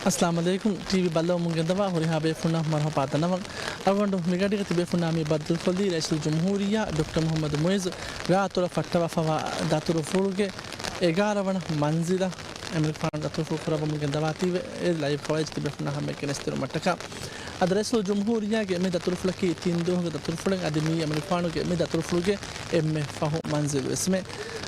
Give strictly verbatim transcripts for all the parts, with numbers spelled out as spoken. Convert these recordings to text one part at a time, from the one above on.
އައްސަލާމު ޢަލައިކުމް. ޓީވީ ބައްލަވަމުން ގެންދަވާ ހުރިހާ ބޭފުންނަށް މަރުޙަބާ ދަންނަވަން. އަޅުގަނޑު މިގަޑީގަ ތިބޭފުންނާ މި ބައްދަލުކޮށްލީ ރައީސުލްޖުމްހޫރިއްޔާ ޑޮކްޓަރ މުޙައްމަދު މުޢިއްޒު ރާއަތޮޅަށް ފައްޓަވާފަވާ ދަތުރުފުޅުގެ އެގާރަ ވަނަ މަންޒިލަށް އެމަނިކުފާނު ދަތުރުފުޅު ކުރައްވަމުން ގެންދަވާތީވެ، އެ ލައިވް ކަވަރޭޖް ތިބޭފުންނާ ހަމައެކަނި އެސްތެރުމަށްޓަކާ. އަދި ރައީސުލްޖުމްހޫރިއްޔާގެ މި ދަތުރުފުޅަކީ ތިން ދުވަހުގެ ދަތުރުފުޅެއް. އަދި މީ އެމަނިކުފާނުގެ މި ދަތުރުފުޅުގެ އެންމެ ފަހު މަންޒިލުވެސްމެ.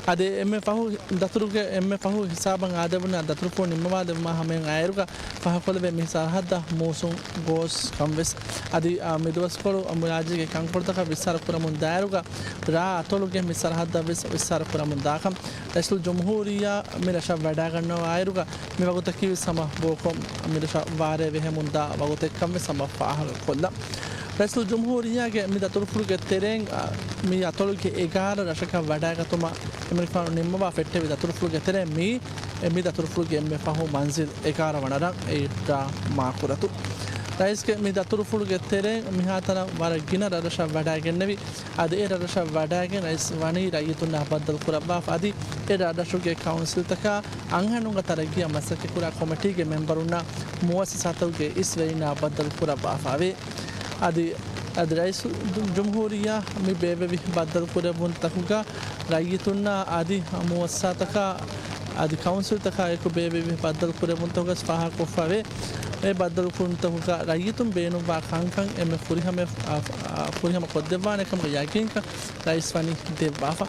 އަދި އެންމެ ފަހު ދަތުރުގެ އެންމެ ފަހު ހިސާބަށް އާދެވުނީ ދަތުރުފުޅު ނިންމަވާލެވުމާ ހަމައިން އައިރުގަ ފާހަގަކޮށްލެވޭ މި ސަރަހައްދަށް މޫސުން ގޯސް ކަން ވެސް. އަދި އާ، މި ދުވަސްކޮޅު މުޔާޖީގެ ކަންކޮޅުތަކަށް ވިއްސާރަ ކުރަމުން ދާއިރުގަ ރާ އަތޮޅުގެ މި ސަރަހައްދަށް ވެސް ވިއްސާރަ ކުރަމުން ދާކަން. ރައީސުލްޖުމްހޫރިއްޔާ މި ރަށަށް ވަޑައިގަންނަވާއިރުގަ މި ވަގުތަކީ ވެސް ހަމަ ބޯކޮށް މި ރަށަށް ވާރޭ ވެހެމުން ދާ ވަގުތެއްކަން ވެސް ހަމަ ފާހަގަކޮށްލަން. ރައީސުލްޖުމްހޫރިއްޔާގެ މި ދަތުރުފުޅުގެ ތެރެއިން، އާ، މި އަތޮޅުގެ އެގާރަ ރަށަކަށް ވަޑައިގަތުމަށް އެމަނިކުފާނު ނިންމަވާ ފެއްޓެވި ދަތުރުފުޅުގެ ތެރެއިން މި، އެ، މި ދަތުރުފުޅުގެ އެންމެ ފަހު މަންޒިލް އެގާރަ ވަނަ ރަށް އެއީ ރ. މާކުރަތު. ރައީސްގެ މި ދަތުރުފުޅުގެ ތެރެއިން މިހާތަނަށް ވަރަށް ގިނަ ރަށްރަށަށް ވަޑައިގެންނެވި. އަދި އެ ރަށްރަށަށް ވަޑައިގެން ރައީސް ވަނީ ރައްޔިތުންނާ ބައްދަލު ކުރައްވާފަ. އަދި އެ ރަށްރަށުގެ ކައުންސިލްތަކާ އަންހެނުންގެ ތަރައްގީއަށް މަސައްކަތްކުރާ ކޮމިޓީގެ މެމްބަރުންނާ މުއައްސަސާތަކުގެ އިސްވެރިންނާ ބައްދަލު ކުރައްވާފައެވެ. އަދި، އަދި ރައީސުލްޖުމްހޫރިއްޔާ މި ބޭއްވެވި ބައްދަލު ކުރެއްވުންތަކުގަ ރައްޔިތުންނާ އަދި މުއައްސަސާތަކާ އަދި ކައުންސިލްތަކާ އެކު ބޭއްވެވި ބައްދަލު ކުރެއްވުންތަކުގަސް ފާހަގަކޮށްފައެވެ. އެ ބައްދަލު ކުރުންތަކުގަ ރައްޔިތުން ބޭނުންވާ ކަންކަން އެންމެ ފުރިހަމަ، އާ، ފުރިހަމަ ކޮށްދެއްވާނެ ކަމުގެ ޔަގީންކަން ރައީސް ވަނީ ދެއްވާފަ.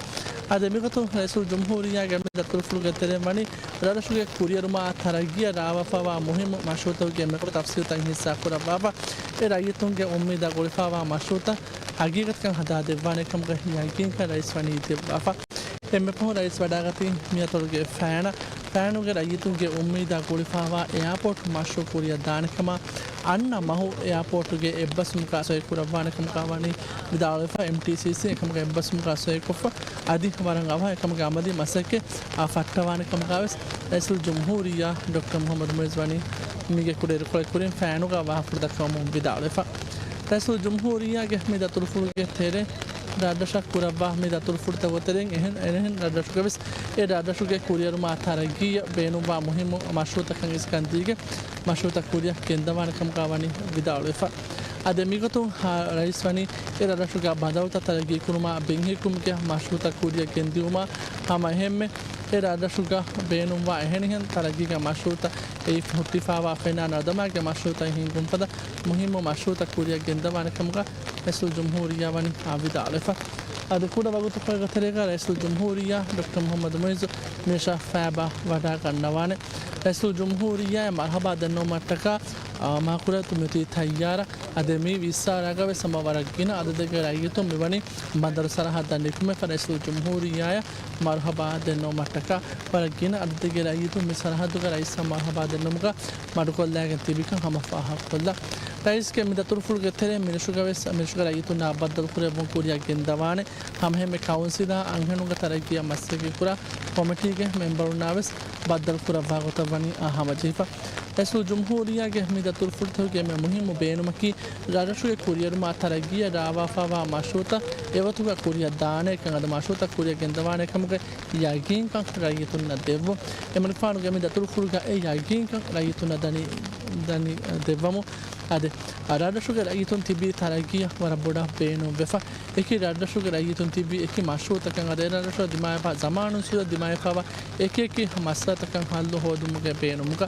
އަދި މިގޮތުން ރައީސުލްޖުމްހޫރިއްޔާގެ މި ދަތުރުފުޅުގެ ތެރެއިން ވަނީ ރަށްރަށުގެ ކުރިއަރުމާ ތަރައްގީއަށް ރާވާފައިވާ މުހިއްމު މަޝްރޫއުތަކުގެ އެންމެ ކުރި ތަފްސީލްތައް ހިއްސާ ކުރައްވާފަ. އެ ރައްޔިތުންގެ އުއްމީދާ ގުޅިފައިވާ މަޝްރޫއުތައް ހަގީގަތަކަށް ހަދާ ދެއްވާނެ ކަމުގެ ޔަގީންކަން ރައީސް ވަނީ ދެއްވާފަ. އެންމެ ފަހު ރައީސް ވަޑައިގަތީ މިއަތޮޅުގެ ފައިނަށް. ފައިނުގެ ރައްޔިތުންގެ އުއްމީދާ ގުޅިފައިވާ އެއާޕޯޓް މަޝްރޫއު ކުރިއަށް ދާނެ ކަމަށް އަންނަ މަހު އެއާޕޯޓުގެ އެއްބަސްވުމުގަ ސޮއި ކުރައްވާނެ ކަމުގަ ވަނީ ވިދާޅުވެފަ. އެމްޓީސީސީ އެކަމުގެ އެއްބަސްވުމުގަ ސޮއިކޮށްފަ. އަދި ވަރަށް އަވަހަށް އެކަމުގެ އަމަލީ މަސައްކަތް އާ ފައްޓަވާނެ ކަމުގަ ވެސް ރައީސުލްޖުމްހޫރިއްޔާ ޑޮކްޓަރ މުޙައްމަދު މުޢިއްޒު ވަނީ މީގެ ކުޑައިރުކޮޅެއް ކުރިން ފައިނުގަ ވާހަކަފުޅު ދައްކަވަމުން ވިދާޅުވެފަ. ރައީސުލް ޖުމްހޫރިއްޔާގެ މި ދަތުރުފުޅުގެ ތެރެއިން ރަށްރަށަށް ކުރައްވާ މި ދަތުރުފުޅުތަކުގެ ތެރެއިން އެހެން، އެހެން ރަށްރަށުގަ ވެސް އެ ރަށްރަށުގެ ކުރިއެރުމާ ތަރައްގީއަށް ބޭނުންވާ މުހިއްމު މަޝްރޫއުތަކަށް އިސްކަން ދީގެން މަޝްރޫއުތައް ކުރިއަށް ގެންދަވާނެ ކަމުގަ ވަނީ ވިދާޅުވެފަ. އަދި މިގޮތުން ހާ، ރައީސް ވަނީ އެ ރަށްރަށުގަ ބަނދަރުތައް ތަރައްގީކުރުމާ ބިންހެއްކުމުގެ މަޝްރޫއުތައް ކުރިއަށް ގެންދިއުމާ ހަމަ އެހެންމެ އެ ރަށްރަށުގަ ބޭނުންވާ އެހެނިހެން ތަރައްގީގެ މަޝްރޫއުތައް އެއީ ހުއްޓިފައިވާ ފެނާ ނަރުދަމާގެ މަޝްރޫއުތައް ހިންގުން ފަދަ މުހިއްމު މަޝްރޫއުތައް ކުރިއަށް ގެންދަވާނެ ކަމުގަ ރައީސުލް ޖުމްހޫރިއްޔާ ވަނީ ވިދާޅުވެފަ. އަދި ކުޑަ ވަގުތުކޮޅެއްގެ ތެރޭގަ ރައީސުލް ޖުމްހޫރިއްޔާ ޑޮކްޓަރ މުޙައްމަދު މުޢިއްޒު މިރަށަށް ފައިބާ ވަޑައިގަންނަވާނެ. ރައީސުލް ޖުމްހޫރިއްޔާއަށް މަރުޙަބާ ދެންނެވުމަށްޓަކާ، އާ، މާކުރަތު މިއޮތީ ތައްޔާރަށް. އަދި މި ވިއްސާރާގަ ވެސް ހަމަ ވަރަށް ގިނަ އަދަދެއްގެ ރައްޔިތުން މިވަނީ ބަނދަރު ސަރަހައްދަށް ނިކުމެފަ ރައީސުލް ޖުމްހޫރިއްޔާއަށް މަރުޙަބާ ދެންނެވުމަށްޓަކާ. ވަރަށް ގިނަ އަދަދެއްގެ ރައްޔިތުން މި ސަރަހައްދުގަ ރައީސަށް މަރުޙަބާ ދެންނެވުމުގަ މަޑުކޮށްލައިގެން ތިބިކަން ހަމަ ފާހަގަކޮށްލަން. ރައީސްގެ މި ދަތުރުފުޅުގެ ތެރެއިން މިރަށުގަ ވެސް މިރަށުގެ ރައްޔިތުންނާ ބައްދަލުކުރެއްވުން ކުރިއަށް ގެންދަވާނެ. ހަމައެހެންމެ ކައުންސިލާ އަންހެނުންގެ ތަރައްގީއަށް މަސައްކަތްކުރާ ކޮމިޓީގެ މެމްބަރުންނާ ވެސް ބައްދަލުކުރައްވާ ގޮތަށް ވަނީ އާ ހަމަޖެހިފަ. ރައީސުލް ޖުމްހޫރިއްޔާގެ މި ދަތުރުފުޅުތަކުގެ އެންމެ މުހިއްމު ބޭނުމަކީ، ރަށްރަށުގެ ކުރިއެރުމާ ތަރައްގީއަށް ރާވާފައިވާ މަޝްރޫއުތައް އެވަގުތުގަ ކުރިއަށް ދާނެ ކަން އަދި މަޝްރޫއުތައް ކުރިއަށް ގެންދަވާނެ ކަމުގެ ޔަގީންކަން ރައްޔިތުންނަށް ދެއްވުން. އެމަނިކުފާނުގެ މި ދަތުރުފުޅުގަ އެ ޔަގީންކަން ރައްޔިތުންނަށް ދަނީ، ދަނީ ދެއްވަމުން. އަދި ރަށްރަށުގެ ރައްޔިތުން ތިބީ ތަރައްގީއަށް ވަރަށް ބޮޑަށް ބޭނުންވެފަ. އެކި ރަށްރަށުގެ ރައްޔިތުން ތިބީ އެކި މަޝްރޫއުތަކަށް އަދި އެ ރަށްރަށުގަ ދިމާވެފަ ޒަމާނުން ސުރަ ދިމާވެފައިވާ އެކި އެކި މައްސަލަތަކަށް ހައްލު ހޯދުމުގެ ބޭނުމުގަ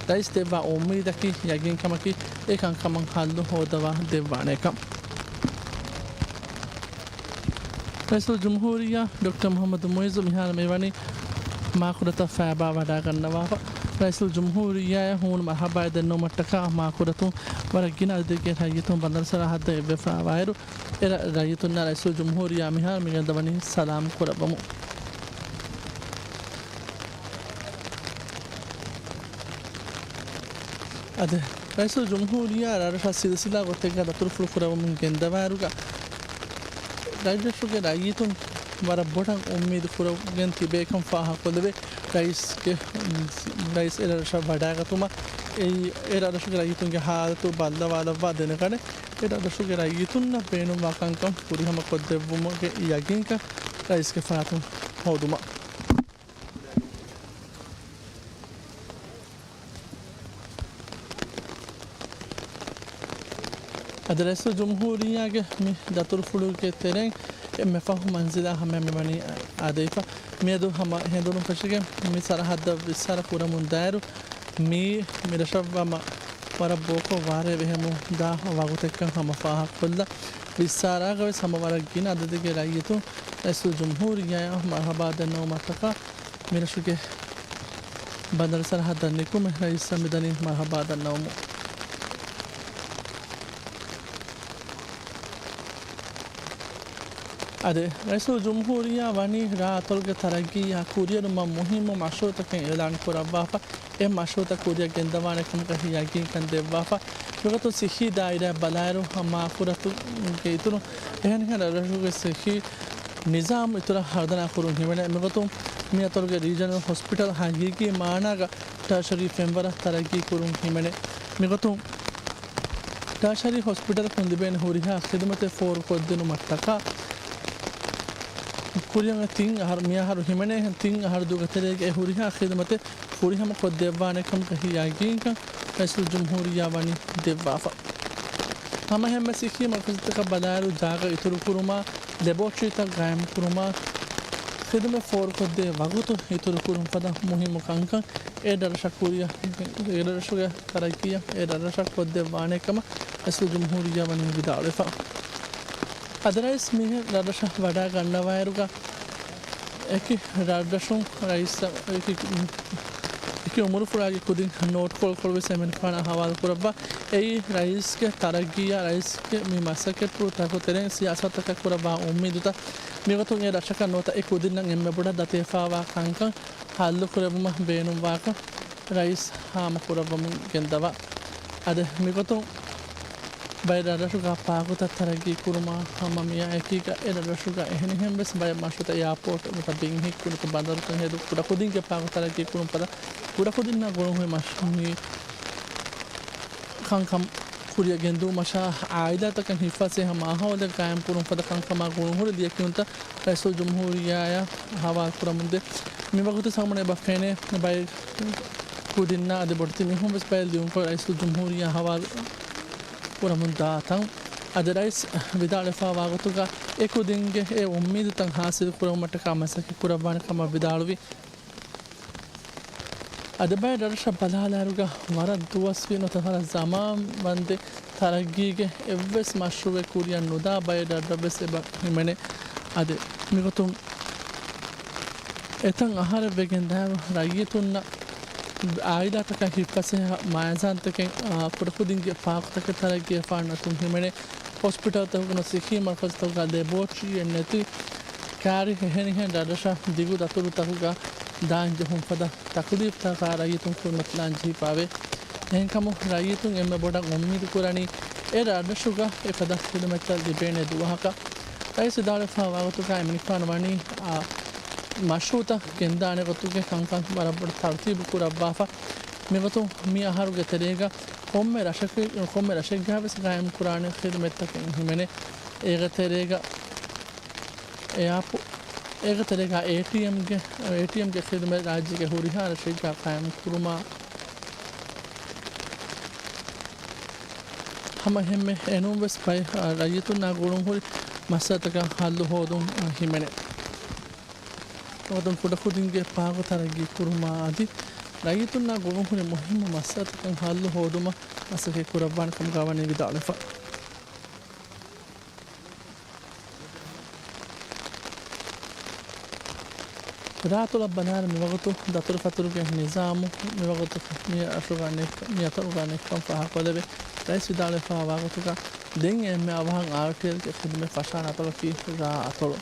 ރައީސް ދެއްވާ އުއްމީދަކީ ޔަގީންކަމަކީ އެ ކަންކަމަށް ހައްލު ހޯދަވާ ދެއްވާނެކަން. ރައީސުލް ޖުމްހޫރިއްޔާ ޑޮކްޓަރ މުޙައްމަދު މުޢިއްޒު މިހާރު މިވަނީ މާކުރަތަށް ފައިބާ ވަޑައިގަންނަވާފަ. ރައީސުލް ޖުމްހޫރިއްޔާއަށް ހޫނު މަރުޙަބާއެއް ދެންނެވުމަށްޓަކާ މާކުރަތުން ވަރަށް ގިނަ އަދަދެއްގެ ރައްޔިތުން ބަނދަރު ސަރަހައްދަށް އެއްވެފައިވާއިރު، އެ ރަ-، ރައްޔިތުންނާ ރައީސުލް ޖުމްހޫރިއްޔާ މިހާރު މިގެންދަވަނީ ސަލާމް ކުރައްވަމުން. އަދި ރައީސުލް ޖުމްހޫރިއްޔާ ރަށްރަށަށް ސިލްސިލާ ގޮތެއްގަ ދަތުރުފުޅު ކުރައްވަމުން ގެންދަވާއިރުގަ، ރަށްރަށުގެ ރައްޔިތުން ވަރަށް ބޮޑަށް އުއްމީދު ކުރައްވަގެން ތިބޭކަން ފާހަގަކޮށްލެވޭ. ރައީސްގެ، ރައީސް އެ ރަށަށް ވަޑައިގަތުމަށް އެއީ، އެ ރަށްރަށުގެ ރައްޔިތުންގެ ހާލަތު ބައްލަވާލައްވާ ދެނެގަނެ، އެ ރަށްރަށުގެ ރައްޔިތުންނަށް ބޭނުންވާ ކަންކަން ފުރިހަމަ ކޮށްދެއްވުމުގެ ޔަގީންކަން ރައީސްގެ ފަރާތުން ހޯދުމަށް. އަދި ރައީސުލްޖުމްހޫރިއްޔާގެ މި ދަތުރުފުޅުގެ ތެރެއިން އެންމެ ފަހު މަންޒިލާ ހަމައެންމެ ވަނީ އާދެވިފަ. މިއަދު ހަމަ ހެނދުނު ފެށިގެން މި ސަރަހައްދަށް ވިއްސާރަ ކުރަމުން ދާއިރު، މި މިރަށަށް ހަމަ ވަރަށް ބޯކޮށް ވާރޭ ބެހެމުން ދާ ވަގުތެއްކަން ހަމަ ފާހަގަކޮށްލަން. ވިއްސާރާގަ ވެސް ހަމަ ވަރަށް ގިނަ އަދަދެއްގެ ރައްޔިތުން ރައީސުލްޖުމްހޫރިއްޔާއަށް މަރުޙަބާ ދަންނަވުމަށްޓަކާ މިރަށުގެ ބަނދަރު ސަރަހައްދަށް ނިކުމެ ރައީސަށް މިދަނީ މަރުޙަބާ ދަންނަވަމުން. އަދި ރައީސުލްޖުމްހޫރިއްޔާ ވަނީ ރާ އަތޮޅުގެ ތަރައްގީއާ ކުރިއެރުމަށް މުހިއްމު މަޝްރޫޢުތަކެއް އިޢުލާން ކުރައްވާފަ. އެ މަޝްރޫޢުތައް ކުރިއަށް ގެންދަވާނެ ކަމުގަ ޔަގީންކަން ދެއްވާފަ. މިގޮތުން ސިއްހީ ދާއިރާ ބަލާއިރު، މާފުރަތުގެ އިތުރު އެހެނިހެން ރަށްރަށުގެ ސިއްހީ ނިޒާމް އިތުރަށް ހަރުދަނާ ކުރުން ހިމެނޭ. މިގޮތުން މި އަތޮޅުގެ ރީޖަނަލް ހޮސްޕިޓަލް ހަގީގީ މާނާގަ ޓާޝަރީ ފެންވަރަށް ތަރައްގީ ކުރުން ހިމެނޭ. މިގޮތުން ޓާޝަރީ ހޮސްޕިޓަލަކުން ލިބޭނެ ހުރިހާ ޚިދުމަތެއް ފޯރުކޮށްދިނުމަށްޓަކާ، ކުރިއަށް ތިން އަހަރު، މިއަހަރު ހިމެނޭ ތިން އަހަރު ދުވަހުގެ ތެރޭގަ އެ ހުރިހާ ޚިދުމަތެއް ފުރިހަމަ ކޮށްދެއްވާނެ ކަމުގަ ޔަގީންކަން ރައީސުލްޖުމްހޫރިއްޔާ ވަނީ ދެއްވާފަ. ހަމަ ހެންމެ ސިއްހީ މަރުކަޒުތަކަށް ބަލާއިރު، ޖާގަ އިތުރުކުރުމާ، ލެބޯޓްރީތައް ގާއިމްކުރުމާ، ޚިދުމަތް ފޯރުކޮށްދޭ ވަގުތު އިތުރުކުރުން ފަދަ މުހިއްމު ކަންކަން އެ ރަށަށް ކުރިއަށް، އެ ރަށުގެ ތަރައްގީއަށް އެ ރަށްރަށަށް ކޮށްދެއްވާނެ ކަމަށް ރައީސުލްޖުމްހޫރިއްޔާ ވަނީ ވިދާޅުވެފަ. އަދި ރައީސް މިހެން ރަށްރަށަށް ވަޑައިގަންނަވާއިރުގަ، އެކި ރަށްރަށުން ރައީސް، އެކި، އެކި އުމުރުފުޅާގެ ކުދިން ނޯޓްކޯލް ކޮށްވެސް އެމަނިކުފާނާ ހަވާލު ކުރައްވާ. އެއީ ރައީސްގެ ތަރައްގީއާ ރައީސްގެ މި މަސައްކަތްޕުޅުތަކުގެ ތެރެއިން ސިޔާސަތުތަކަށް ކުރައްވާ އުއްމީދުތައް. މިގޮތުން އެ ރަށަކަށް ނުވަތަ އެ ކުދިންނަށް އެންމެ ބޮޑަށް ދަތިވެފައިވާ ކަންކަން ހައްލުކުރެއްވުމަށް ބޭނުންވާކަން ރައީސް ހާމަކުރައްވަމުން ގެންދަވާ. އަދި މިގޮތުން ބައެއް ރަށްރަށުގަ ޕާކުތައް ތަރައްގީ ކުރުމާ ހަމަ މިއާ އެކީގަ އެ ރަށްރަށުގަ އެހެނިހެން ވެސް ބައެއް މަޝްރޫޢުތައް އެއާޕޯޓް ނުވަތަ ބިން ހިއްކުނުތަ ބަނދަރުތައް ހެދު ކުޑަކުދިންގެ ޕާކު ތަރައްގީ ކުރުން ފަދަ ކުޑަކުދިންނާ ގުޅުންހުރި މަޝް-، މި ކަންކަން ކުރިއަށް ގެންދިއުމަށާ އާއިލާތަކަށް ހިތްފަސޭހަ މާހައުލެއް ގާއިމްކުރުން ފަދަ ކަންކަމާ ގުޅުންހުރި ލިޔެކިޔުންތައް ރައީސުލްޖުމްހޫރިއްޔާއަށް ހަވާލު ކުރަމުންދޭ. މިވަގުތު ހަމަ އެބަ ފެނޭ ބައެއް ކުދިންނާ އަދި ބޮޑެތި މީހުން ވެސް ބައެއް ލިޔުންކޮޅު ރައީސުލްޖުމްހޫރިއްޔާ ހަވާލު ކުރަމުން ދާތަން. އަދި ރައީސް ވިދާޅުވެފައިވާ ގޮތުގަ އެ ކުދިންގެ އެ އުއްމީދުތައް ހާސިލު ކުރުމަށްޓަކާ މަސައްކަތް ކުރައްވާނެ ކަމަށް ވިދާޅުވި. އަދި ބައެއް ރަށްރަށަށް ބަލާލާއިރުގަ ވަރަށް ދުވަސްވީ ނުވަތަ ވަރަށް ޒަމާން ވަންދެން ތަރައްގީގެ އެއްވެސް މަޝްރޫޢެއް ކުރިއަށް ނުދާ ބައެއް ރަށްރަށް ވެސް އެބަ ހިމެނޭ. އަދި މިގޮތުން އެތައް އަހަރެއް ވެގެން ދާއިރު ރައްޔިތުންނަށް އާއިލާތަކަށް ހިތްފަސޭހަ މައިޒާންތަކެއް، އާ، ކުޑަކުދިންގެ ޕާކުތަކެއް ތަރައްގީވެފާނެ އަތުން ހިމެނޭ. ހޮސްޕިޓަލްތަކުގަ ސިއްހީ މަރުކަޒުތަކުގަ ލެބޯޓްރީއެއް ނެތި، ކާރި އެހެނިހެން ރަށްރަށަށް ދިގު ދަތުރުތަކުގަ ދާން ޖެހުން ފަދަ ތަކުލީފްތަކާ ރައްޔިތުން ކުރިމަތިލާން ޖެހިފައިވޭ. އެހެންކަމުން ރައްޔިތުން އެންމެ ބޮޑަށް އުއްމީދު ކުރަނީ އެ ރަށްރަށުގަ އެފަދަ ޚިދުމަތްތައް ލިބޭނެ ދުވަހަކަށް. ރައީސް ވިދާޅުވެފައިވާ ގޮތުގަ އެމަނިކުފާނު ވަނީ، އާ، މަޝްރޫޢުތައް ގެންދާނެ ގޮތުގެ ކަންކަން ވަރަށް ބޮޑަށް ތަރުތީބު ކުރައްވާފަ. މިގޮތުން މި އަހަރުގެ ތެރޭގަ ކޮންމެ ރަށަކީ، ކޮންމެ ރަށެއްގަ ވެސް ގާއިމް ކުރާނެ ޚިދުމަތްތަކެއް ހިމެނޭ. އޭގެ ތެރޭގަ އެއާޕޯ-، އޭގެ ތެރޭގަ އޭޓީއެމްގެ، އޭޓީއެމްގެ ޚިދުމަތް ރާއްޖޭގެ ހުރިހާ ރަށެއްގަ ގާއިމް ކުރުމާ ހަމަ އެހެންމެ އެނޫން ވެސް ބައެއް ރައްޔިތުންނާ ގުޅުންހުރި މައްސަލަތަކަށް ހައްލު ހޯދުން ހިމެނޭ. ނުވަތަ ކުޑަކުދިންގެ ޕާކު ތަރައްގީ ކުރުމާ އަދި ރައްޔިތުންނާ ގުޅުންހުރި މުހިއްމު މައްސަލަތަކަށް ހައްލު ހޯދުމަށް މަސައްކަތް ކުރައްވާނެ ކަމުގަ ވަނީ ވިދާޅުވެފަ. ރާއަތޮޅަށް ބަލާއިރު މިވަގުތު ދަތުރުފަތުރުގެ ނިޒާމު މިވަގުތު މި އަށުގަ ނެތް-، މި އަތޮޅުގަ ނެތްކަން ފާހަގަކޮށްލެވޭ. ރައީސް ވިދާޅުވެފައިވާ ގޮތުގަ ދެން އެންމެ އަވަހަށް އާރްޓީއެލްގެ ޚިދުމަތް ފަށާނެ އަތޮޅަކީ ރާއަތޮޅު.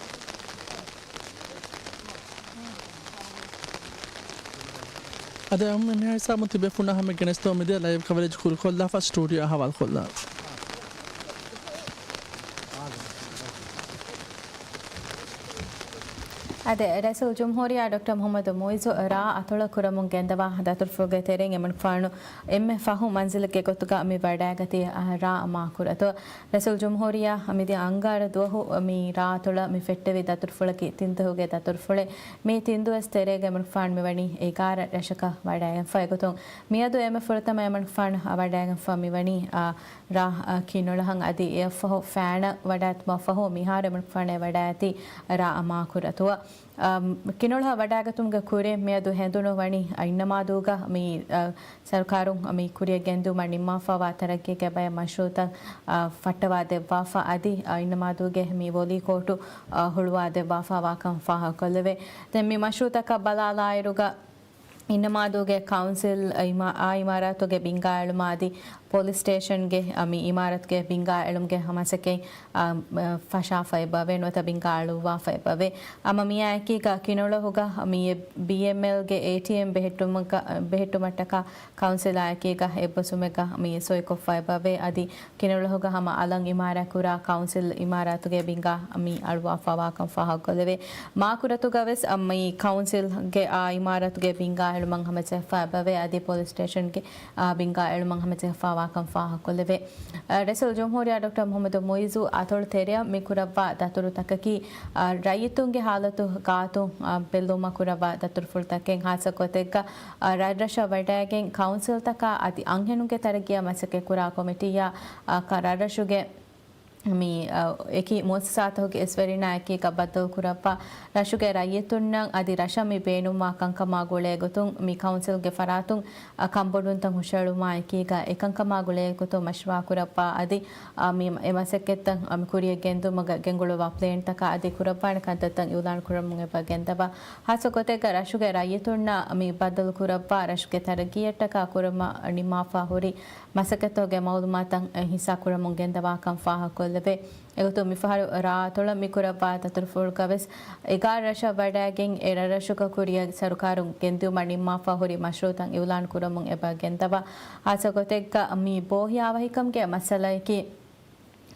އަދި އެންމެ މިހާ ހިސާބުން ތިބޭފުޅުންނާ ހަމަ ގެނެސްދެމުން މިދިޔަ ލައިވް ކަވަރޭޖް ކުރިކޮށްލާފަ ސްޓޫޑިއޯ އަހަވާލުކޮށްލާން. އާދެ، ރައީސުލްޖުމްހޫރިއްޔާ ޑޮކްޓަރ މުޙައްމަދު މުޢިއްޒު ރާ އަތޮޅަށް ކުރަމުން ގެންދަވާ ދަތުރުފުޅުގެ ތެރެއިން އެމަނިކުފާނު އެންމެ ފަހު މަންޒިލެއްގެ ގޮތުގަ މި ވަޑައިގަތީ ރާ މާކުރަތު. ރައީސުލްޖުމްހޫރިއްޔާ މިދިޔަ އަންގާރަ ދުވަހު މި ރާ އަތޮޅަށް މި ފެއްޓެވި ދަތުރުފުޅަކީ ތިން ދުވަހުގެ ދަތުރުފުޅެއް. މި ތިން ދުވަސް ތެރޭގަ އެމަނިކުފާނު މިވަނީ އެގާރަ ރަށަކަށް ވަޑައިގެންފަ. އެގޮތުން މިއަދު އެންމެ ފުރަތަމަ އެމަނިކުފާނު ވަޑައިގެންފަ މިވަނީ، އާ، ރާ، އާ، ކިނޮޅަހަށް އަދި އެއަށްފަހު ފައިނަށް ވަޑައިގަތުމަށްފަހު މިހާރު އެމަނިކުފާނު ވަޑައިގަތީ ރާ މާކުރަތުއަށް. އާ، ކިނޮޅަހަށް ވަޑައިގަތުމުގެ ކުރިން މިއަދު ހެނދުނު ވަނީ އިންނަމާދޫގަ މި، އާ، ސަރުކާރުން މި ކުރިއަށް ގެންދިއުމަށް ނިންމާފައިވާ ތަރައްގީގެ ބައެއް މަޝްރޫޢުތައް، އާ، ފައްޓަވާ ދެއްވާފަ އަދި، އާ، އިންނަމާދޫގެ މި ވޮލީ ކޯޓު، އާ، ހުޅުވާ ދެއްވާފައިވާކަން ފާހަގަކޮށްލެވޭ. ދެން މި މަޝްރޫޢުތަކަށް ބަލާލާއިރުގަ، އިންނަމާދޫގެ ކައުންސިލް އިމާ-، އާ އިމާރާތުގެ ބިންގާ އެޅުމާ އަދި ޕޮލިސް ސްޓޭޝަންގެ، އަ، މި އިމާރާތުގެ ބިންގާ އެޅުމުގެ މަސައްކަތް، އަ، ފަށާފައި ބަވޭ ނުވަތަ ބިންގާ އަޅުއްވާފައި ބަވޭ. އަމަ މިއާއެކީގަ ކިނޮޅަހުގަ މި ބީއެމްއެލްގެ އޭޓީއެމް ބެހެއްޓުމަކަ-، ބެހެއްޓުމަށްޓަކާ ކައުންސިލާއެކީގަ އެއްބަސްވުމެއްގަ މި ސޮއިކޮށްފައި ބަވޭ. އަދި ކިނޮޅަހުގަ ހަމަ އަލަށް އިމާރާތްކުރާ ކައުންސިލް އިމާރާތުގެ ބިންގާ މި އަޅުވާފައިވާކަން ފާހަގަކޮށްލެވޭ. މާކުރަތުގަވެސް މި ކައުންސިލްގެ އާ އިމާރާތުގެ ބިންގާ އެޅުމަށް ހަމަޖެހިފައި ބަވޭ. އަދި ޕޮލިސް ސްޓޭޝަންގެ އާ ބިންގާ އެޅުމަށް ހަމަޖެހިފައިވާކަން ފާހަގަކޮށްލެވޭ. އަ، ރައީސުލްޖުމްހޫރިއްޔާ ޑޮކްޓަރ މުޙައްމަދު މުޢިއްޒު އަތޮޅު ތެރެއަށް މި ކުރައްވާ ދަތުރުތަކަކީ، އަ، ރައްޔިތުންގެ ހާލަތު ގާތު، އަ، ބެއްލުމަށް ކުރައްވާ ދަތުރުފުޅުތަކެއް. ހާއްސަ ގޮތެއްގަ، އަ، ރަށްރަށަށް ވަޑައިގެން ކައުންސިލްތަކާ އަދި އަންހެނުންގެ ތަރައްގީއަށް މަސައްކަތްކުރާ ކޮމިޓީއާ، އަ، ކަ-، ރަށްރަށުގެ މި، އަ، އެކި މުއައްސަސާތަކުގެ އިސްވެރިންނާ އެކީގަ ބައްދަލުކުރައްވާ، ރަށުގެ ރައްޔިތުންނަށް އަދި ރަށަށް މި ބޭނުންވާ ކަންކަމާ ގުޅޭގޮތުން މި ކައުންސިލްގެ ފަރާތުން، އަ، ކަންބޮޑުވުންތައް ހުށައެޅުމާ އެކީގަ އެކަންކަމާ ގުޅޭގޮތުން މަޝްވަރާ ކުރައްވާ އަދި، އަ، މި އެ މަސައްކަތްތައް، އަ، މި ކުރިއަށް ގެންދުމުގަ ގެންގުޅުއްވާ ޕްލޭންތަކާ އަދި ކުރައްވާނެ ކަންތައްތައް އިއުލާން ކުރަމުން އެބަ ގެންދަވާ. ހާއްސަ ގޮތެއްގަ ރަށުގެ ރައްޔިތުންނާ މި ބައްދަލުކުރައްވާ ރަށުގެ ތަރައްގީއަށްޓަކާ ކުރަމަށް ނިންމާފަ ހުރި މަސައްކަތުގެ މައުލޫމާތު ހިއްސާ ކުރަމުން ގެންދަވާކަން ފާހަގަކޮށްލެވޭ. އެގޮތުން މިފަހަރު ރާއަތޮޅަށް މި ކުރައްވާ ދަތުރުފުޅުގަވެސް އެގާރަ ރަށަށް ވަޑައިގެން އެ ރަށްރަށުގަ ކުރިއަށް ސަރުކާރުން ގެންދިއުމަށް ނިންމާފަ ހުރި މަޝްރޫޢުތައް އިއުލާން ކުރަމުން އެބަ ގެންދަވާ. ހާއްސަ ގޮތެއްގަ މި ބޯހިޔާވަހިކަމުގެ މައްސަލައަކީ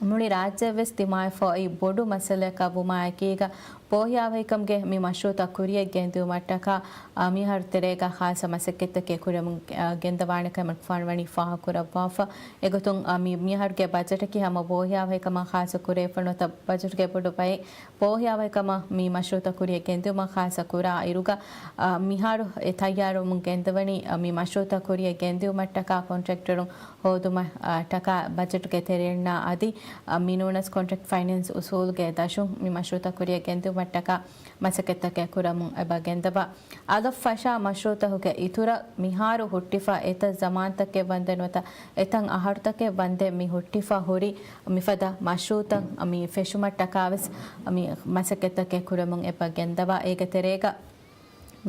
މުޅި ރާއްޖެއަށްވެސް ދިމާވެފައި ބޮޑު މައްސަލައަކަށް ވުމާއެކީގަ، ބޯހިޔާވަހިކަމުގެ މި މަޝްރޫޢުތައް ކުރިއަށް ގެންދިއުމަށްޓަކާ، އާ، މިހާރު ތެރޭގަ ޚާއްސަ މަސައްކަތްތަކެއް ކުރަމުން، އާ، ގެންދަވާނެކަމަށް ފާންވަނީ ފާހަގަކުރައްވާފަ. އެގޮތުން، އާ، މި، މިހާރުގެ ބަޖެޓަކީ ހަމަ ބޯހިޔާވަހިކަމަށް ޚާއްސަ ކުރެވިފަ ނުވަތަ ބަޖެޓުގެ ބޮޑު ބައެއް ބޯހިޔާވަހިކަމަށް މި މަޝްރޫޢުތައް ކުރިއަށް ގެންދިއުމަށް ޚާއްސަ ކުރާ އިރުގަ، އާ، މިހާރު އެ ތައްޔާރުވަމުން ގެންދަވަނީ، އާ، މި މަޝްރޫޢުތައް ކުރިއަށް ގެންދިއުމަށްޓަކާ ކޮންޓްރެކްޓަރުން ހޯދުމަށްޓަކާ ބަޖެޓުގެ ތެރެއިންނާ އަދި، އަ، މިނޫނަސް ކޮންޓްރެކްޓް ފައިނޭންސް އުސޫލުގެ ދަށުން މި މަޝްރޫޢުތައް ކުރިއަށް ގެންދިއުމަށްޓަކާ މަސައްކަތްތަކެއް ކުރަމުން އެބަ ގެންދަވާ. އަލަށް ފަށާ މަޝްރޫޢުތަކުގެ އިތުރަށް މިހާރު ހުއްޓިފަ އެތައް ޒަމާންތަކެއް ވަންދެން ނުވަތަ އެތައް އަހަރުތަކެއް ވަންދެން މި ހުއްޓިފަ ހުރި މިފަދަ މަޝްރޫޢުތައް މި ފެށުމަށްޓަކާވެސް މި މަސައްކަތްތަކެއް ކުރަމުން އެބަ ގެންދަވާ. އޭގެ ތެރޭގަ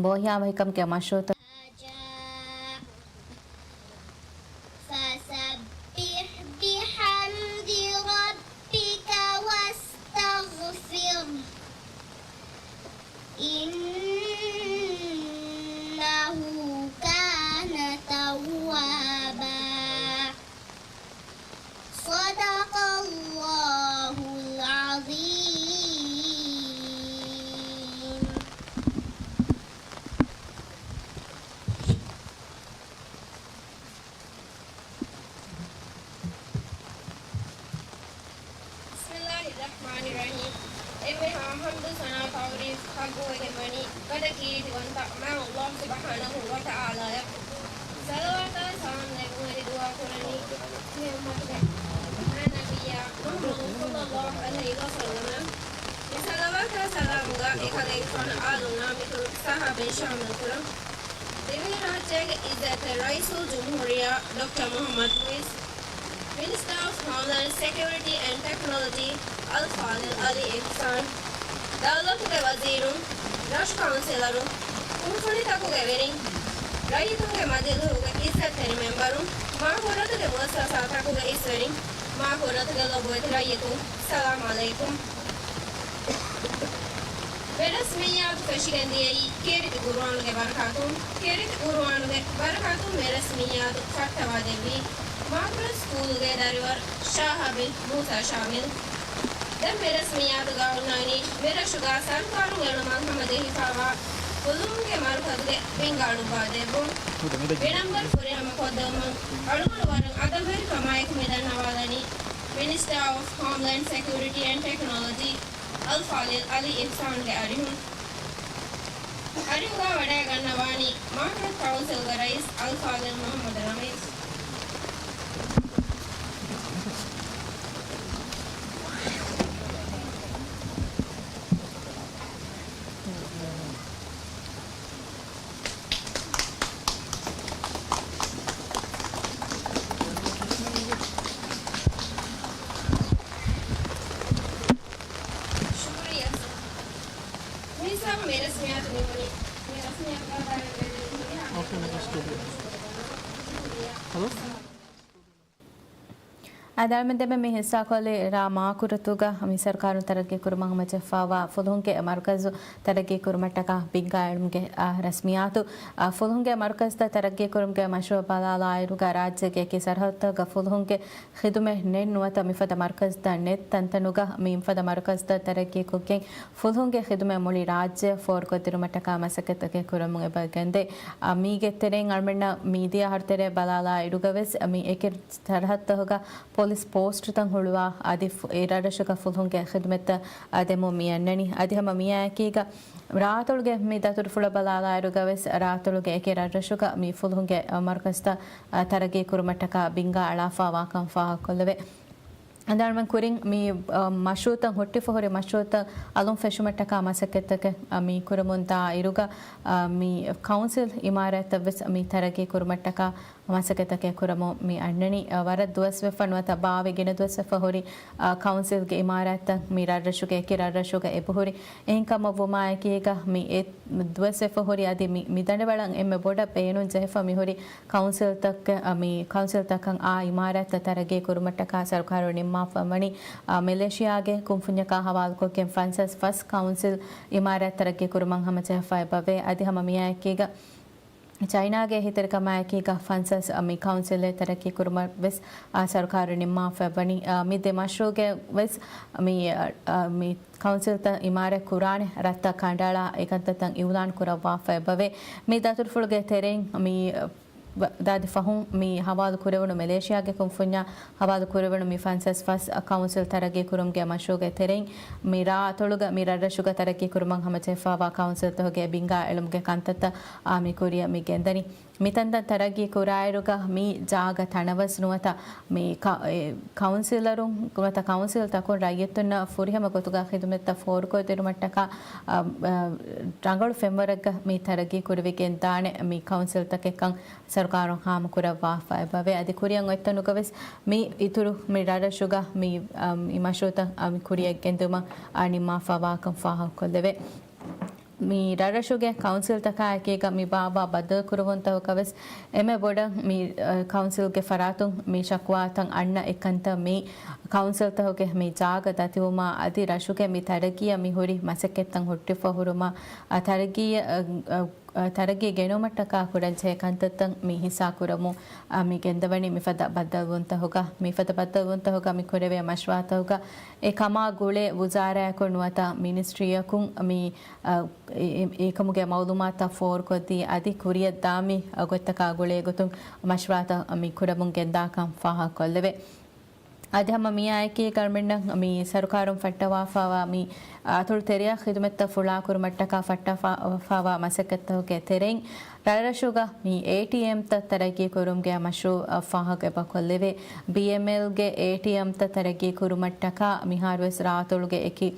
ބޯހިޔާވަހިކަމުގެ މަޝްރޫޢުތައް فسبح بحمد ربك واستغفره، إنه كان توابا. صدق الله العظيم. بسم الله الرحمن الرحيم. އެންމެހާ ޙަމްދު ސަނާ ތަޢުރީފް ޙައްޤުވެގެންވަނީ ވަރަށް ކީރިތިވަންތަ މާތް ﷲ ސުބްޙާނަހޫ ވަތަޢާލާއަށް. ޞަލަވާތާ ސަލާމް ލެއްވުމަށް ދުޢާ ކުރަނީ މި އުއްމަތުގެ މާތް ނަބިއްޔާ މުޙައްމަދު ޞައްލައްލާހު ޢަލައިހި ވަސައްލަމަށް. މި ޞަލަވާތާ ސަލާމުގަ އެކަލޭގެފާނު އާލުންނާ މިތުރު ޞަޙާބީން ޝާމިލް ކުރަން. ދިވެހިރާއްޖޭގެ ޢިއްޒަތްތެރި ރައީސުލްޖުމްހޫރިއްޔާ ޑޮކްޓަރ މުޙައްމަދު މުޢިއްޒު، މިނިސްޓަރ އޮފް ހޯމްލޭންޑް ސެކިއުރިޓީ އެންޑް ޓެކްނޮލޮޖީ އަލްފާޟިލް ޢަލީ އިޙްސާން، ދައުލަތުގެ ވަޒީރުން، ރަށު ކައުންސިލަރުން، ކުންފުނިތަކުގެ ވެރިން، ރައްޔިތުންގެ މަޖިލީހުގެ ޢިއްޒަތްތެރި މެމްބަރުން، މާ ހުރަތުގެ މުއައްސަސާތަކުގެ އިސްވެރިން، މާ ހުރަތުގެ ލޮބުވެތި ރައްޔިތުން، ސަލާމް ޢަލައިކުމް. މި ރަސްމިއްޔާތު ފެށިގެން ދިޔައީ ކީރިތި ޤުރުއާނުގެ ބަރަކާތުން. ކީރިތި ޤުރުއާނުގެ ބަރަކާތުން މި ރަސްމިއްޔާތު ފައްޓަވާ ދެއްވީ މާކުރަ ސްކޫލުގެ ދަރިވަރު ޝާހާބި މޫސާ ޝާމިލް. ދެން މި ރަސްމިއްޔާތުގަ އޮންނާނީ މި ރަށުގަ ސަރުކާރުން އެޅުމަށް ހަމަ ދެ ފުލުހުންގެ މަރުކަޒުގެ ބިންގާ އަޅުއްވާދެއްވުން. މިނަންބަރު ފުރިހަމަ ކޮށްދެވުމުން އަޅުގަނޑު ވަރަށް އަދަބުވެރިކަމާއެކު މިދަންނަވާލަނީ މިނިސްޓާ އޮފް ހޯމްލޭންޑް ސެކިއުރިޓީ އެންޑް ޓެކްނޮލޮޖީ އަލްފާޟިލް އަލީ އިޙްސާންގެ އަރިހުން. އަރިހުގަ ވަޑައިގަންނަވާނީ މާކަރަތް ކައުންސިލްގެ ރައީސް އަލްފާޟިލް މުޙައްމަދު ރަމީސް. ޝުކުރިއްޔާ ސަރ. މިހިސާބުން މި ރަސްމިއްޔާތު ނިމުނީ. މި ރަސްމިއްޔާތުގަ ބައިވެރި ހުރިހާ ހަލޯ؟ އަދި އަޅުމެން ދެންމެ މި ހިއްސާކޮށްލީ ރ. މާކުރަތުގަ މި ސަރުކާރުން ތަރައްގީ ކުރުމަށް ހަމަޖެހިފައިވާ ފުލުހުންގެ މަރުކަޒު ތަރައްގީ ކުރުމަށްޓަކާ ބިންގާ އެޅުމުގެ، އާ، ރަސްމިއްޔާތު. އާ، ފުލުހުންގެ މަރުކަޒުތައް ތަރައްގީ ކުރުމުގެ މަޝްރޫޢު ބަލާލާއިރުގަ ރާއްޖޭގެ އެކި ސަރަހައްދުތަކުގަ ފުލުހުންގެ ޚިދުމަތް ނެތް ނުވަތަ މިފަދަ މަރުކަޒުތައް ނެތް ތަންތަނުގަ މިފަދަ މަރުކަޒުތައް ތަރައްގީކޮށްގެން ފުލުހުންގެ ޚިދުމަތް މުޅި ރާއްޖެއަށް ފޯރުކޮށްދިނުމަށްޓަކާ މަސައްކަތްތަކެއް ކުރަމުން އެބަ ގެންދޭ. އާ، މީގެ ތެރެއިން އަޅުމެންނަށް މީ ދިޔަ އަހަރު ތެރޭ ބަލާލާ އިރުގަވެސް މި އެކި ސަރަހައްދުތަކުގަ ޕޮލިސް ޕޯސްޓުތައް ހުޅުވާ އަދި ފު-، އެ ރަށްރަށުގަ ފުލުހުންގެ ޚިދުމަތްތައް، އާ، ދެމުން މި އަންނަނީ. އަދި ހަމަ މިއާއެކީގަ ރާއަތޮޅުގެ މި ދަތުރުފުޅަށް ބަލާލާއިރުގަވެސް ރާއަތޮޅުގެ އެކި ރަށްރަށުގަ މި ފުލުހުންގެ، އާ، މަރުކަޒުތައް، އާ، ތަރައްގީ ކުރުމަށްޓަކާ ބިންގާ އަޅާފައިވާކަން ފާހަގަކޮށްލެވޭ. އަދި އަޅުމެން ކުރިން މި، އަ، މަޝްރޫޢުތައް ހުއްޓިފަ ހުރި މަޝްރޫޢުތައް އަލުން ފެށުމަށްޓަކާ މަސައްކަތްތަކެއް، އަ، މި ކުރަމުން ދާ އިރުގަ، އަ، މި ކައުންސިލް އިމާރާތްތައް ވެސް މި ތަރައްގީ ކުރުމަށްޓަކާ މަސައްކަތްތަކެއް ކުރަމުން މި އަންނަނީ. އަ، ވަރަށް ދުވަސްވެފަ ނުވަތަ ބާވީ ގިނަ ދުވަސްވެފަ ހުރި، އަ، ކައުންސިލްގެ އިމާރާތްތައް މި ރަށްރަށުގެ އެކި ރަށްރަށުގަ އެބަހުރި. އެހެންކަމަށްވުމާއެކީގަ މި އެ ދުވަސްވެފަ ހުރި އަދި މި، މި ދަނޑިވަޅަށް އެންމެ ބޮޑަށް ބޭނުން ޖެހިފަ މިހުރި ކައުންސިލްތައް، މި ކައުންސިލްތަކަށް އާ އިމާރާތްތައް ތަރައްގީ ކުރުމަށްޓަކާ ސަރުކާރުން ނިންމާފަ ވަނީ، އާ، މެލޭޝިޔާގެ ކުންފުންޏަކާ ހަވާލުކޮށްގެން ފަންސަސް ފަސް ކައުންސިލް އިމާރާތް ތަރައްގީ ކުރުމަށް ހަމަޖެހިފަ އެބަވޭ. އަދި ހަމަ މިއާއެކީގަ ޗައިނާގެ އެހީތެރިކަމާއެކީގަ ފަންސަސް މި ކައުންސިލެއް ތަރައްގީ ކުރުމަށް ވެސް، އާ، ސަރުކާރުން ނިންމާފަ ވަނީ. އާ، މި ދެ މަޝްރޫޢުގެ ވެސް މި، އާ، މި ކައުންސިލްތައް އިމާރާތް ކުރާނެ ރަށްތައް ކަނޑައަޅާ އެކަންތައްތައް އިއުލާން ކުރައްވާފަ އެބަވޭ. މި ދަތުރުފުޅުގެ ތެރެއިން މި ވަ-، ދާދި ފަހުން މި ހަވާލު ކުރެވުނު މެލޭޝިޔާގެ ކުންފުންޏާ ހަވާލު ކުރެވުނު މި ފަންސަސް ފަސް ކައުންސިލް ތަރައްގީ ކުރުމުގެ މަޝްރޫޢުގެ ތެރެއިން މި ރާއަތޮޅުގަ މި ރަށްރަށުގަ ތަރައްގީ ކުރުމަށް ހަމަޖެހިފައިވާ ކައުންސިލްތަކުގެ ބިންގާ އެޅުމުގެ ކަންތައްތައް އާ މި ކުރިއަށް މި ގެންދަނީ. މިތަންތަން ތަރައްގީ ކުރާއިރުގަ މި ޖާގަ ތަނަވަސް ނުވަތަ މި ކަ-، އެ، ކައުންސިލަރުން ނުވަތަ ކައުންސިލްތަކުން ރައްޔިތުންނަށް ފުރިހަމަ ގޮތުގަ ޚިދުމަތްތައް ފޯރުކޮށްދިނުމަށްޓަކާ، އަ، އަ، ރަނގަޅު ފެންވަރެއްގަ މި ތަރައްގީ ކުރެވިގެންދާނެ މި ކައުންސިލްތަކެއްކަން ސަރުކާރުން ހާމަކުރައްވާފަ އެބަވޭ. އަދި ކުރިއަށް އޮތްތަނުގަވެސް މި އިތުރު މި ރަށްރަށުގަ މި، އަ، މި މަޝްރޫޢުތައް، އަ، މި ކުރިއަށް ގެންދިއުމަށް، އަ، ނިންމާފައިވާކަން ފާހަގަކޮށްލެވޭ. މި ރަށްރަށުގެ ކައުންސިލްތަކާއެކީގަ މި ބާއްވާ ބައްދަލުކުރެވުންތަކުގަވެސް އެންމެ ބޮޑަށް މި، އަ، ކައުންސިލްގެ ފަރާތުން މި ޝަކުވާތައް އަންނަ އެއްކަންތައް މި ކައުންސިލްތަކުގެ މި ޖާގަ ދަތިވުމާ އަދި ރަށުގެ މި ތަރައްގީއަށް މި ހުރި މަސައްކަތްތައް ހުއްޓިފަ ހުރުމާ، އަ، ތަރައްގީ، އަ، އަ، އަ، ތަރައްގީ ގެނުމަށްޓަކާ ކުރަންޖެހޭ ކަންތައްތައް މި ހިއްސާކުރަމުން، އަ، މި ގެންދަވަނީ މިފަދަ ބައްދަލުވުންތަކުގަ، މިފަދަ ބައްދަލުވުންތަކުގަ މި ކުރެވޭ މަޝްވަރާތަކުގަ އެ ކަމާ ގުޅޭ ވުޒާރާއަކުން ނުވަތަ މިނިސްޓްރީއަކުން މި އަ، އެ، އެ، އެކަމުގެ މައުލޫމާތުތައް ފޯރުކޮށްދީ، އަދި ކުރިއަށްދާ މި ގޮތްތަކާ ގުޅޭ ގޮތުން މަޝްވަރާތައް މި ކުރަމުން ގެންދާކަން ފާހަގަކޮށްލެވޭ. އަދި ހަމަ މިއާއެކީ އަޅުމެންނަށް މި ސަރުކާރުން ފައްޓަވާފައިވާ މި އަތޮޅު ތެރެއަށް ޚިދުމަތްތައް ފުޅާކުރުމަށްޓަކާ ފައްޓަވާފައިވާ މަސައްކަތްތަކުގެ ތެރެއިން ރަށްރަށުގަ މި އޭޓީއެމްތައް ތަރައްގީ ކުރުމުގެ މަޝްރޫޢު ފާހަގަ އެބަކޮށްލެވޭ. ބީއެމްއެލްގެ އޭޓީއެމްތައް ތަރައްގީ ކުރުމަށްޓަކާ މިހާރުވެސް ރާއަތޮޅުގެ އެކި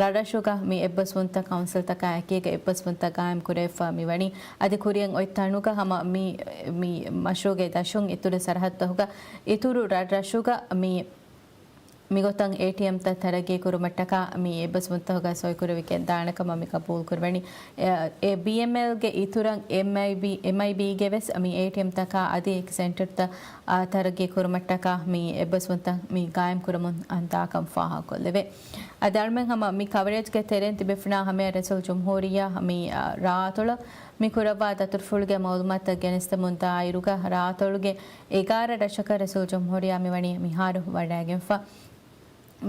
ރަށްރަށުގަ މި އެއްބަސްވުންތައް ކައުންސިލްތަކާ އެކީގަ އެއްބަސްވުންތައް ގާއިމް ކުރެވިފަ މިވަނީ. އަދި ކުރިއަށް އޮތް ތަނުގަ ހަމަ މި، މި މަޝްރޫޢުގެ ދަށުން އިތުރު ސަރަހައްދުތަކުގަ އިތުރު ރަށްރަށުގަ މި، މިގޮތަށް އޭޓީއެމްތައް ތަރައްގީ ކުރުމަށްޓަކާ މި އެއްބަސްވުންތަކުގަ ސޮއިކުރެވިގެން ދާނެ ކަމަށް މި ގަބޫލު ކުރަވަނީ. އެ، އެ ބީއެމްއެލްގެ އިތުރަށް އެމްއައިބީ، އެމްއައިބީގެ ވެސް މި އޭޓީއެމްތަކާ އަދި އެކި ސެންޓަރުތައް އާ، ތަރައްގީ ކުރުމަށްޓަކާ މި އެއްބަސްވުންތައް މި ގާއިމް ކުރަމުން އަންދާކަން ފާހަގަކޮށްލެވޭ. އަދި އަޅުމެން ހަމަ މި ކަވަރޭޖްގެ ތެރެއިން ތިބިފަނާ ހަމަޔަށް ރައީސުލްޖުމްހޫރިއްޔާ މި، އާ، ރާއަތޮޅަށް މި ކުރައްވާ ދަތުރުފުޅުގެ މައުލޫމާތުތައް ގެނެސްދެމުން ދާއިރުގަ ރާއަތޮޅުގެ އެގާރަ ރަށަކަށް ރައީސުލްޖުމްހޫރިއްޔާ މިވަނީ މިހާރު ވަޑައިގެންފަ.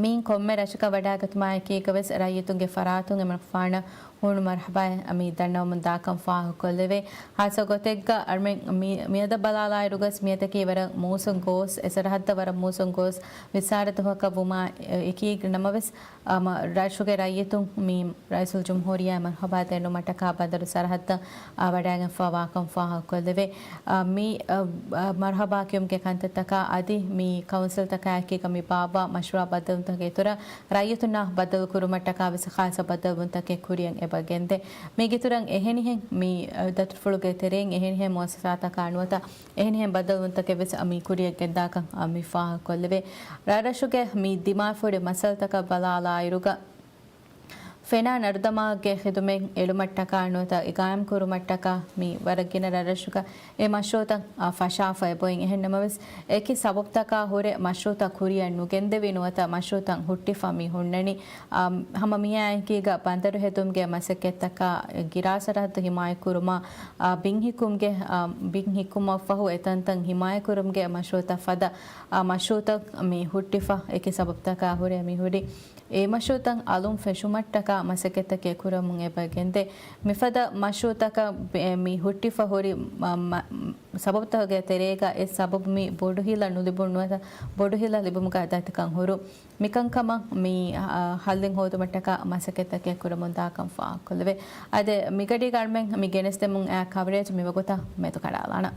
މިއިން ކޮންމެ ރަށަކަށް ވަޑައިގަތުމާއެކީގަވެސް ރައްޔިތުންގެ ފަރާތުން އެމަނިކުފާނަށް ހޫނު މަރުޙަބާއެއް މި ދަންނަވަމުން ދާކަން ފާހަގަކޮށްލެވޭ. ހާއްސަ ގޮތެއްގަ އަޅުމެން މި-، މިއަދަށް ބަލާލާއިރުގަސް މިއަދަކީ ވަރަށް މޫސުން ގޯސް، އެ ސަރަހައްދަށް ވަރަށް މޫސުން ގޯސް، ވިއްސާރަ ދުވަހަކަށް ވުމާ އެކީގަ ނަމަވެސް، އަ، މަ-، ރަށުގެ ރައްޔިތުން މި ރައީސުލްޖުމްހޫރިއްޔާ މަރުޙަބާ ދެންނުމަށްޓަކާ ބަނދަރު ސަރަހައްދަށް، އަ، ވަޑައިގެންފާ ވާކަން ފާހަގަކޮށްލެވޭ. އަ، މި، އަ، އަ، މަރުޙަބާ ކިޔުމުގެ ކަންތައްތަކާ އަދި މި ކައުންސިލްތަކާއެކީގަ މި ބާއްވާ މަޝްވަރާ ބައްދަލުވުންތަކުގެ އިތުރަށް ރައްޔިތުންނާ ބައްދަލު ކުރުމަށްޓަކާ ވެސް ޚާއްޞަ ބައްދަލުވުންތަކެއް ކުރިއަށް އެބަ ގެންދޭ. މީގެ އިތުރަށް އެހެނިހެން މި، އަ، ދަތުރުފުޅުގެ ތެރެއިން އެހެނިހެން މުއައްސަސާތަކާ ނުވަތަ އެހެނިހެން ބައްދަލުވުންތަކެއް ވެސް މި ކުރިއަށް ގެންދާކަން މި ފާހަގަކޮށްލެވޭ. ރަށްރަށުގެ މި ދިމާވެފަ ހުރި މައްސަލަތަކަށް ބަލާލާއިރުގަ، ފެނާ ނަރުދަމާގެ ޚިދުމަތް އެޅުމަށްޓަކާ ނުވަތަ އެ ގާއިމް ކުރުމަށްޓަކާ މި ވަރަށް ގިނަ ރަށްރަށުގަ އެ މަޝްރޫއުތައް، އާ، ފަށާފަ އެބައޮތް. އެހެން ނަމަވެސް، އެކި ސަބަބުތަކާ ހުރެ މަޝްރޫއުތައް ކުރިއަށް ނުގެންދެވި ނުވަތަ މަޝްރޫއުތައް ހުއްޓިފަ މި ހުންނަނީ. އާ، ހަމަ މިއާއެކީގަ ބަނދަރު ހެދުމުގެ މަސައްކަތްތަކާ، ގިރާ ސަރަހައްދު ހިމާޔަތްކުރުމާ، އާ، ބިން ހިއްކުމުގެ، އާ، ބިން ހިއްކުމަށްފަހު އެތަންތަން ހިމާޔަތްކުރުމުގެ މަޝްރޫއުތައް ފަދަ، އާ، މަޝްރޫއުތައް މި ހުއްޓިފަ އެކި ސަބަބުތަކާ ހުރެ މި ހުރި. އެ މަޝްރޫއުތައް އަލުން ފެށުމަށްޓަކާ މަސައްކަތްތަކެއް ކުރަމުން އެބަ ގެންދޭ. މިފަދަ މަޝްރޫއުތަކަށް ބެ-، މި ހުއްޓިފަ ހުރި މަ-، މަ-، ސަބަބުތަކުގެ ތެރޭގަ އެ ސަބަބު މި ބޮޑު ހިލަ ނުލިބުން ނުވަތަ ބޮޑު ހިލަ ލިބުމުގަ ދަތިކަން ހުރު. މިކަންކަމަށް މި، އަ، ހައްލެއް ހޯދުމަށްޓަކާ މަސައްކަތްތަކެއް ކުރަމުން ދާކަން ފާހަގަކޮށްލެވޭ. އާދެ، މިގަޑީގަ އަޅުމެން މި ގެނެސްދެމުން އައި ކަވަރޭޖް މިވަގުތަށް މެދުކަނޑާލާނަން.